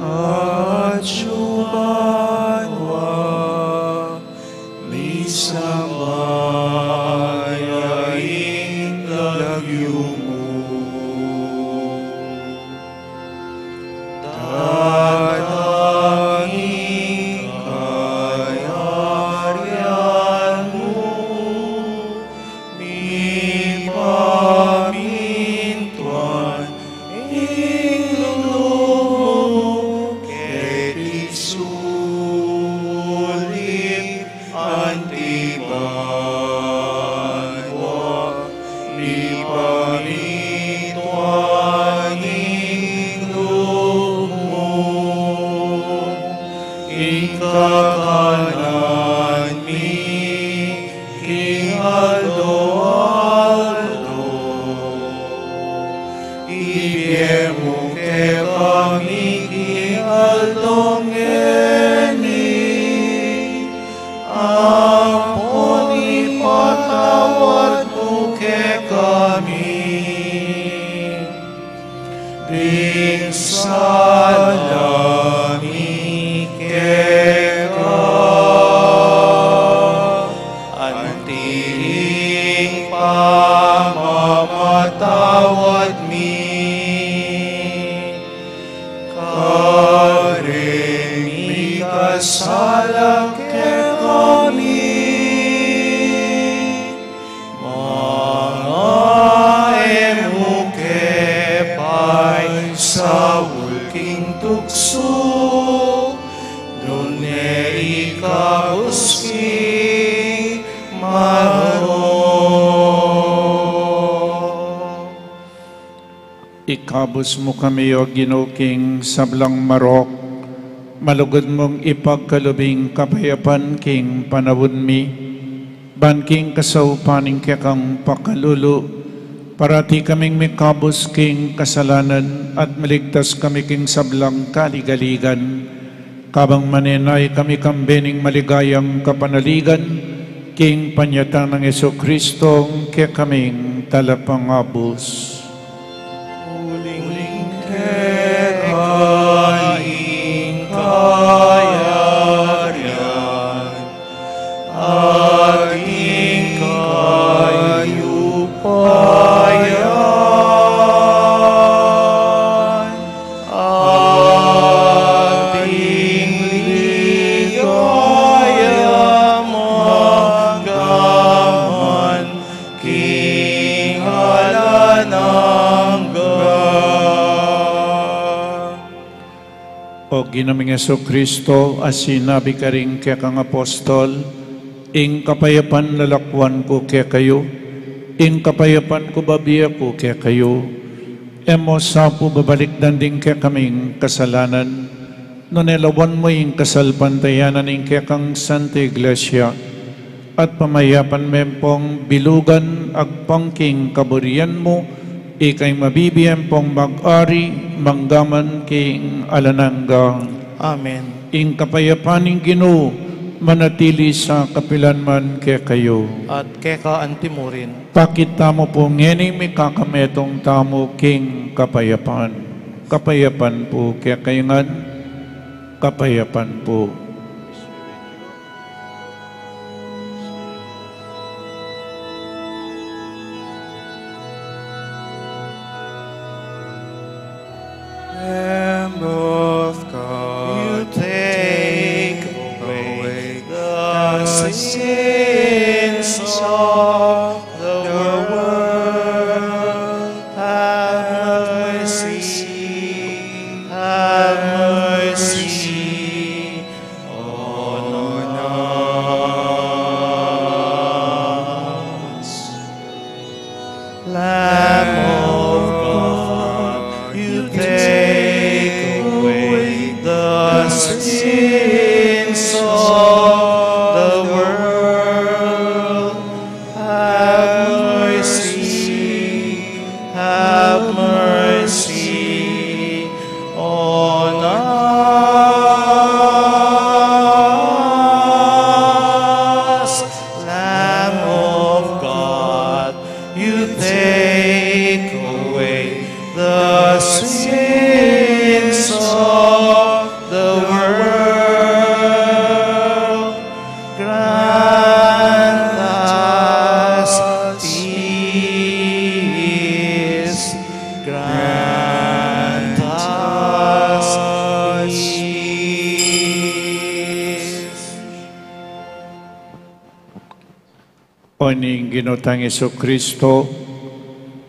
atsu ka banua, misamban ya ing lagyu mu. Datang ing kayarian mu, mipamintuan ing lub mu keti sulip anti banua, mipamintuan ing lub mu. Ing kakanan mi king aldo-aldo, ibie mu kekami king aldo ngeni, ampon ipatawad mu kekami ding sala mi keka, anti ing pamamatawad mi kareng mikasala kekami. Manga e mu ke paisaul king tuksu, nune ikabus king Kabus mu kami, O Ginu, king sablang marok, malugud mung ipagkalub ing kapayapan king panaun mi, ban king kasaupan ning kekang pakalulu, parati kaming mikabus king kasalanan at maligtas kami king sablang kaligaligan, kabang manenaya kami kambe ning maligayang kapanaligan, king panyatang nang Jesucristo, kekaming talapangabus. Uling keka ing kayarian, at ing kayupayan, at ing ligaya manggaman king alang angga. O Ginu ming Jesucristo, a sinabi karing kekang apostol, ing kapayapan lalakwan ku kekayu, ing kapayapan ku bibie ku kekayu. E mu sa pu babalikdan ding kekaming kasalanan, nune lawan mu ing kasalpantayanan ning kekang Santa Iglesia, at pamayapan me pung bilugan agpang king kaburian mu, ika ing mabibie ampong mag-ari manggaman king alang angga. Amen. Ing kapayapan ning Ginu manatili sa kapilan man kekayu. At keka anti mu rin. Pakit tamu pu ngeni ing mikakametung tamu king kapayapan. Kapayapan pu kekayu ngan, kapayapan pu. Lamb of God, you take away the sins of the world. Have mercy, have mercy on us. Lamb of God, you take away the sins of the world. Have mercy, have mercy on us. Lamb of God, you take away the sins of the world. Grant us peace. Grant us peace. O ning Ginu tang Jesucristo,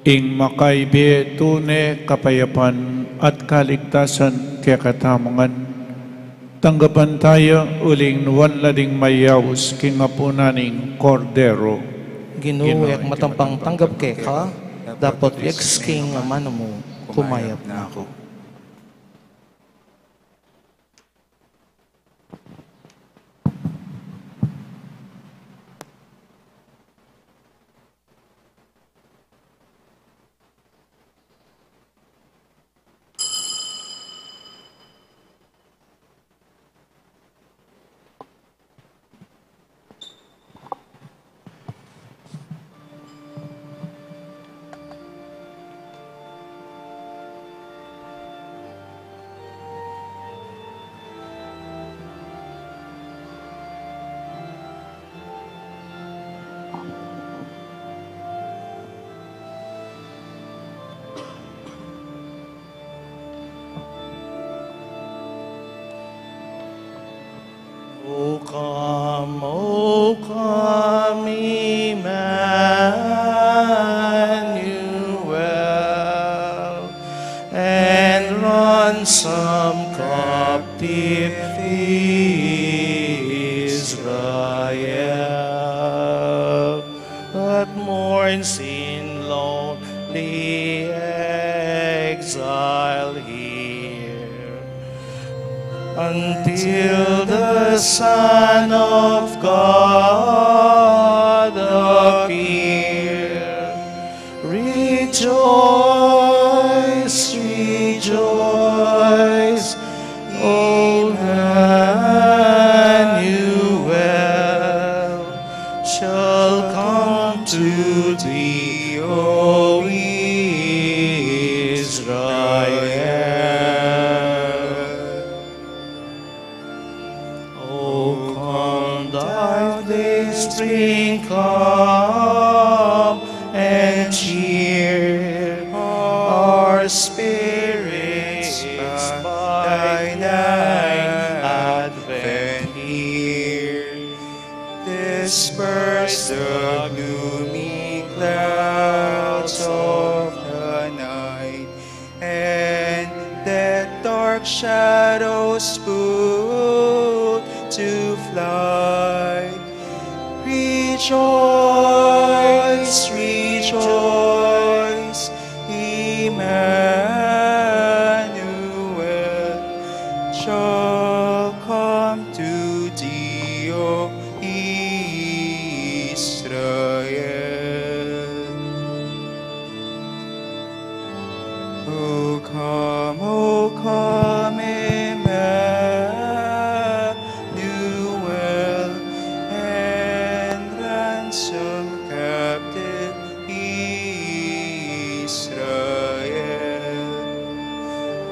ing makaibie tune kapayapan at kaligtasan kekatamu ngan, tanggapan taya uling nuan la ding mayaus king apunan ning Kordero. Ginu, e ku matampang tanggap keka, dapot yagis king amanu mu, kumayap na ku. O come, O come, Emmanuel, and ransom captive Israel, that mourns in lonely exile. till the Son of God appear. Rejoice, rejoice, Emmanuel shall come to thee, O Israel. O come, thou day spring, come and cheer our spirits by thine advent here. Disperse the gloomy clouds of the night, and let dark shadows put to flight. Rejoice, rejoice, Emmanuel shall come to thee, O Israel. O come, O come, Emmanuel, and ransom captive Israel,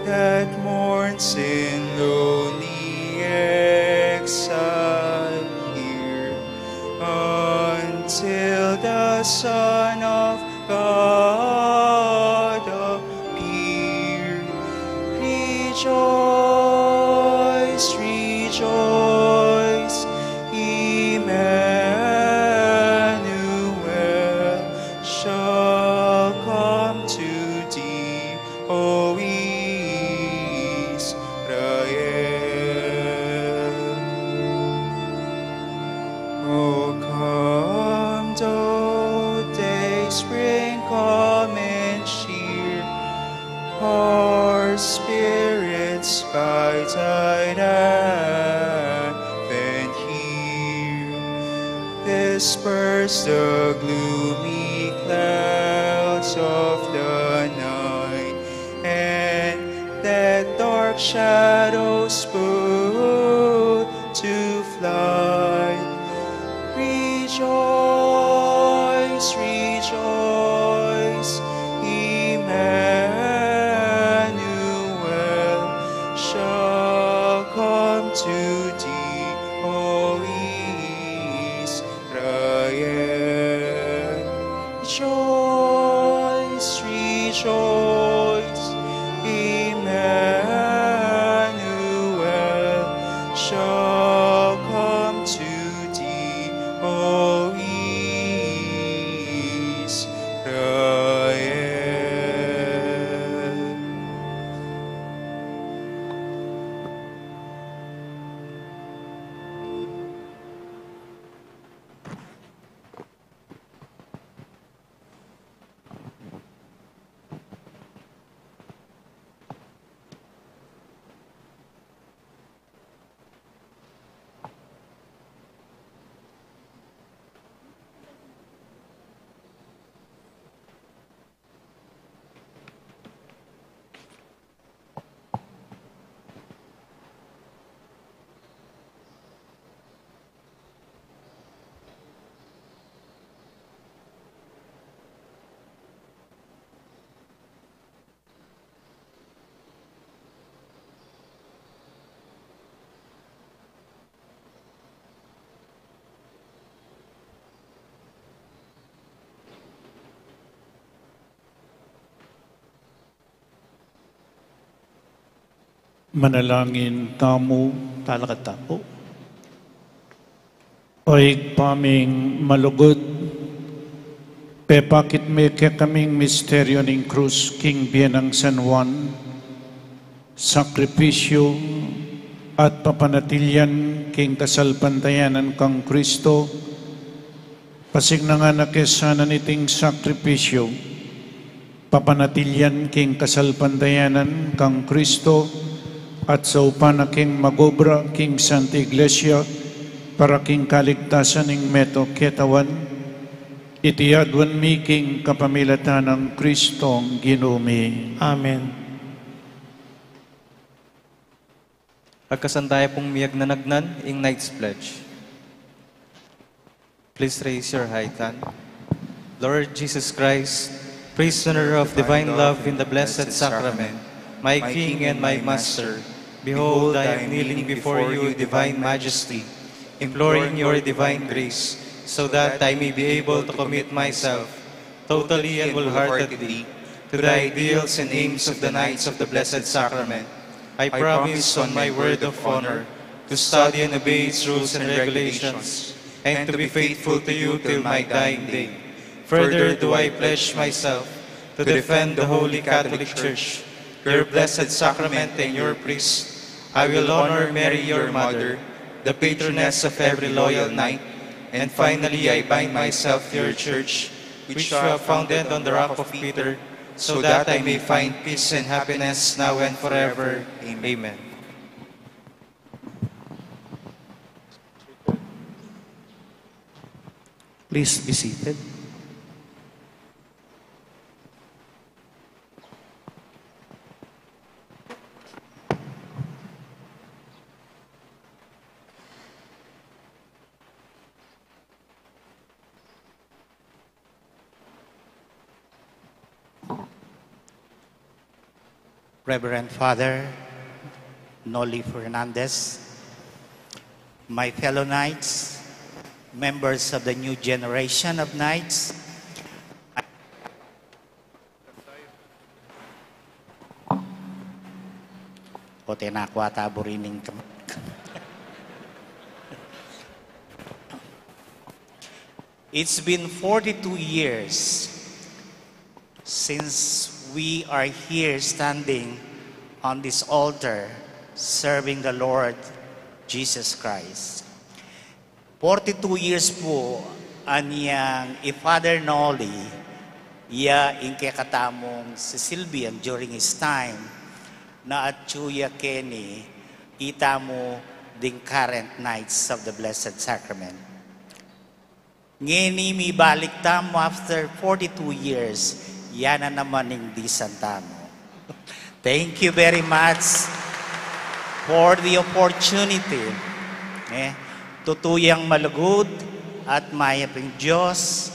that mourns in lonely exile here, until the Son of God appear. Rejoice, rejoice, Emmanuel shall come to thee, O Israel. O come, thou day spring, come and cheer our spirits by thine advent here. Disperse the gloomy clouds of the night, and let dark shadows put to flight. Rejoice, rejoice, Emmanuel shall come to thee, O Israel. Rejoice, rejoice, Emmanuel shall come to thee, O Israel. Manalangin tamu. Talakad ta pu. O Ibpa ming malugud, pepakit me kekaming misteryu ning krus king bie nang San Juan, sakripisyu at papanatilian king kasalpantayanan kang Kristo. Pasignan na ke sana niting sakripisyu, papanatilian king kasalpantayanan kang Kristo, At saupan na king mag-obra king Santa Iglesia para king kaligtasan ning meto ketawan, iti aduan mi king kapamilatan nang Kristong Ginu mi. Amen. Agkasan tayu pung miyagnanagnan ing Knight's Pledge. Please raise your right hand. Lord Jesus Christ, prisoner of divine love in the Blessed Sacrament, my King and my Master, behold, I am kneeling before you, Divine Majesty, imploring your divine grace, so that I may be able to commit myself totally and wholeheartedly to the ideals and aims of the Knights of the Blessed Sacrament. I promise on my word of honor to study and obey its rules and regulations, and to be faithful to you till my dying day. Further, do I pledge myself to defend the Holy Catholic Church, your Blessed Sacrament, and your priests. I will honor Mary, your mother, the patroness of every loyal knight. And finally, I bind myself to your church, which you have founded on the rock of Peter, so that I may find peace and happiness now and forever. Amen. Please be seated. Reverend Father Noli Fernandez, my fellow knights, members of the new generation of knights, o, tinaku ata buri ning kam-, it's been forty-two years since we are here standing on this altar serving the Lord Jesus Christ. Forty-two years pu anyang i Father Noli, ya ing kekatamung sisilbian during his time, na atyu ya keni, itamu ding current Knights of the Blessed Sacrament. Ngeni mibalik tamu after forty-two years, ya na naman ing disan tamu. Thank you very much for the opportunity. Eh, tutu yang malugud at mayap ing Dios,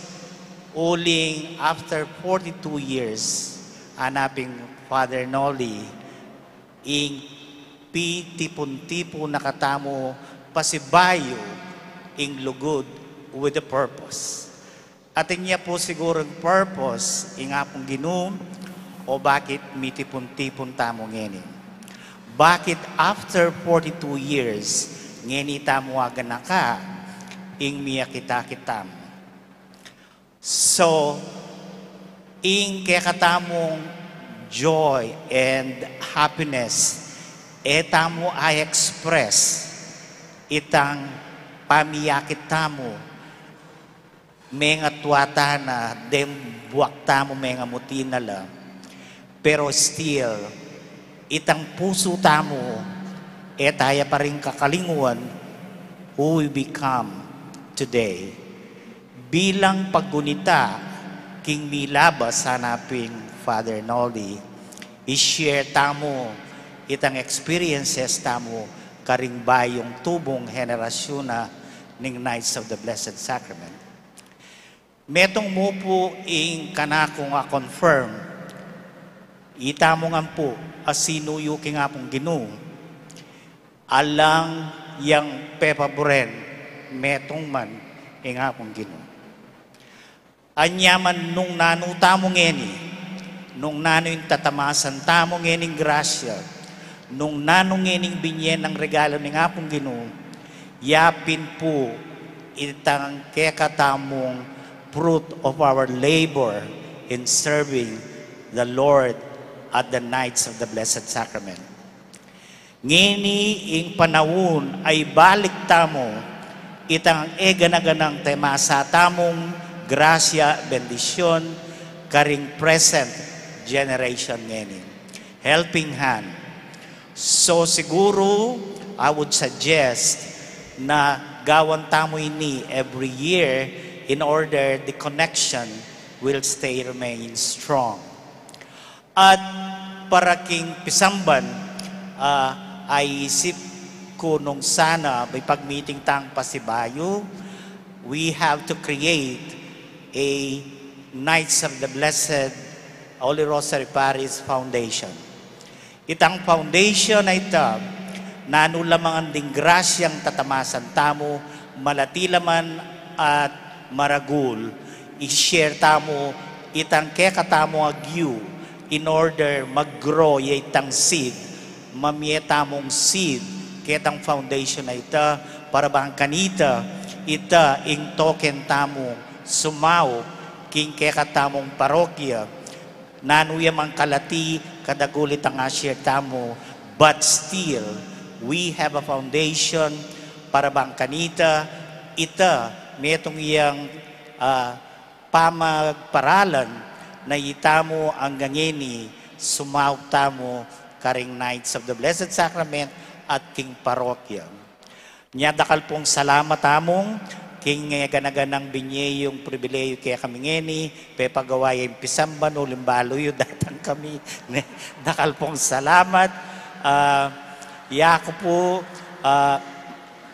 uling after forty-two years, anaping Father Noli, ing pitipun-tipun na katamu pasibayu ing lugud with a purpose. Atin ya pu sigurung purpose ing Apung Ginu o bakit mitipun-tipun tamu ngeni. Bakit after forty-two years, ngeni tamu aganaka ing miyakit-akit tamu. So, ing kekatamung joy and happiness, e tamu a-express itang pamiyakit tamu, menga tuatana, deng buak tamu menga muti na la. Pero still, itang pusu tamu, e taya pa rin kakalingwan who we become today. Bilang paggunita king milabas, anaping Father Noli, i-share tamu itang experiences tamu karing bayung tubung henerasyun na ning Knights of the Blessed Sacrament. Metung mu pu ing kanakung a-confirm, itamu ngan pu a sinuyu king Apung Ginu, alang yang pepaburen, metung man ing Apung Ginu. Anya man nung nanu tamu ngeni, nung nanu ing tatamasan tamu ngening grasya, nung nanu ngening binye nang regalo ning Apung Ginu, yapin pu itang kekatamung fruit of our labor in serving the Lord at the Knights of the Blessed Sacrament. Ngeni ing panaun a ibalik tamu itang e gana-ganang temasa tamung grasya, bendisyun, karing present generation ngeni. Helping hand. So siguro, I would suggest na gawan tamu ini every year in order the connection will stay remain strong. At para king pisamban, ah, aisip ku nung sana mipag-meeting tang pasibayu, we have to create a Knights of the Blessed Holy Rosary Parish Foundation. Itang foundation a ita, nanu la man ding grasyang tatamasan tamu, malati la man at maragul, i-share tamu itang kekatamung agyu in order mag-grow ya itang seed, mamie tamung seed ketang foundation a ita, para bang kanita, ita ing token tamu sumaup king kekatamung parokya. Nanu ya mang kalati, kadagul itang a-share tamu, but still, we have a foundation para bang kanita, ita, metung yang, ah, pamagparalan na itamu anggang ngeni sumaup tamu karing Knights of the Blessed Sacrament at king parokya. Nya dakal pung salamat among king, eh, gana-ganang binye yung pribileyo kekami ngeni, pepagawa ya ing pisamban, uling balu yu datang kami. Ne, dakal pung salamat. Ah, yaku pu, ah,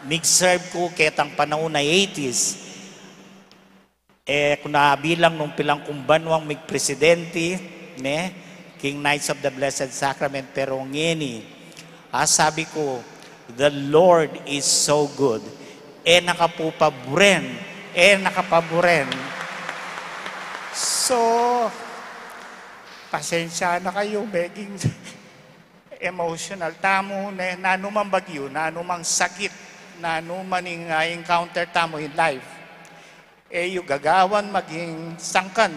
mig-serve ku ketang panaun a eighties. E ku na abilang nung pilan kung banwang mig-presidente, ne, king Knights of the Blessed Sacrament, pero ngeni, ah, sabi ku, "The Lord is so good." E na ka pu paburen, e na ka paburen. So, pasensya na kayu, meging emotional tamu, ne, nanu mang bagyu, nanu mang sakit, nanu mang, ah, encounter tamu in life. E yu gagawan maging sangkan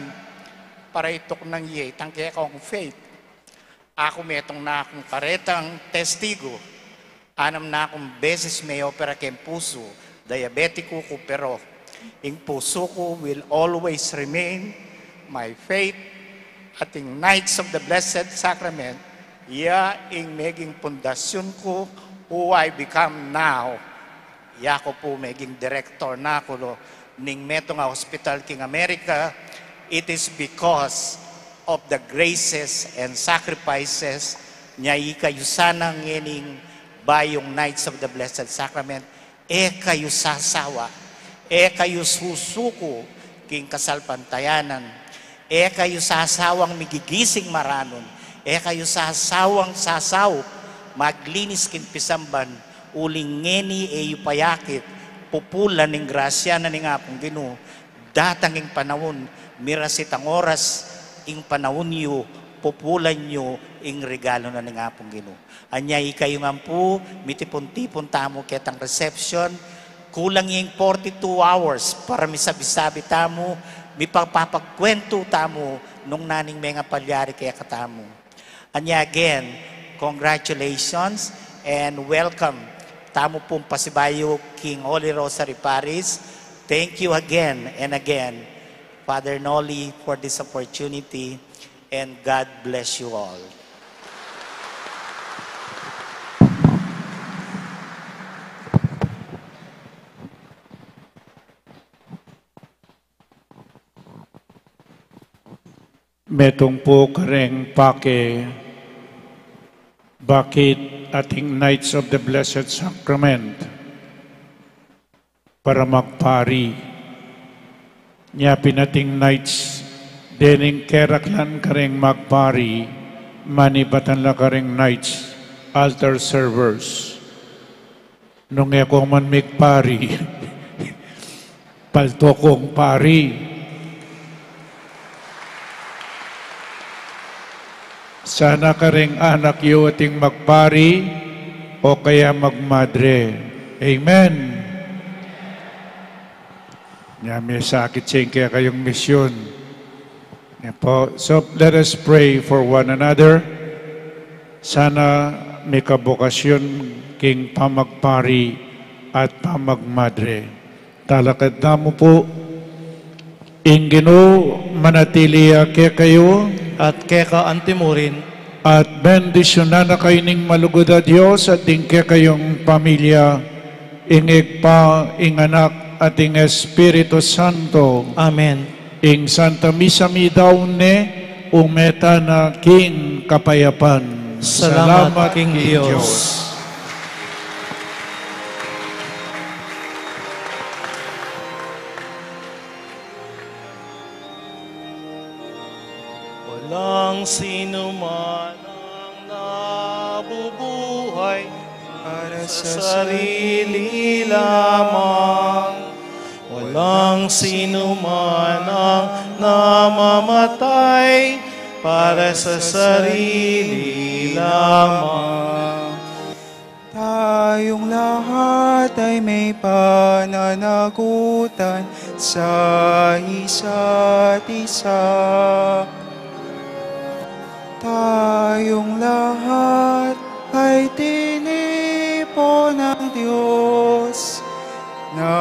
para ituknang ye itang kekong faith. Aku metung na kung karetang testigo, anam na kung beses me-opera keng pusu, diabetiku ku, pero ing pusu ku will always remain my faith at ing Knights of the Blessed Sacrament, ya ing meging pundasyun ku, who I become now. Yaku pu meging direktor na ku lo ning metung a hospital king Amerika, it is because of the graces and sacrifices nya. Ikayu sana ngening bayung Knights of the Blessed Sacrament, e kayu sasawa, e kayu susuku king kasalpantayanan, e kayu sasawang migigising maranun, e kayu sasawang sasaup maglinis king pisamban, uling ngeni e yu payakit, pupulan ing grasya na ning Apung Ginu, datang ing panaun, miras itang oras, ing panaun yu, pupulan yu ing regalu na ning Apung Ginu. Anya ikayu ngan pu, mitipun-tipun tamu ketang reception, kulang ing forty-two hours para misabi-sabi tamu, mipapapagkwentu tamu nung naning mengapalyari kekatamu. Anya again, congratulations and welcome tamu pung pasibayu king Holy Rosary Parish. Thank you again and again, Father Noli, for this opportunity. And God bless you all. Metung pu kareng pake, bakit ating Knights of the Blessed Sacrament para magpari. Nya pin ating Knights, dening keraklan kareng magpari, manibatan la kareng Knights, altar servers. Nung e ku man migpari, palto kung pari. Sana kareng anak yu ating magpari o kaya magmadre. Amen. Nya, misakit sing kekayung misyun. Nya pu. So, let us pray for one another. Sana mika bokasyon king pamagpari at pamagmadre. Talakad tamu pu. Ing Ginu manatili ya kekayu. At keka antimurin. At bendisyunan na kayu ning malugud a Dios at ding kekayung pamilya, ing Ibpa, ing Anak, at ing Espiritu Santo. Amen. Ing Santa Misa midaun ne, ume tana king kapayapan. Salamat king Dios. Walang sino man ang nabubuhay para sa sarili lamang. Walang sino man ang namamatay para sa sarili lamang. Tayong lahat ay may pananagutan sa isa't isa. Tayong lahat ay tinipon ng Diyos na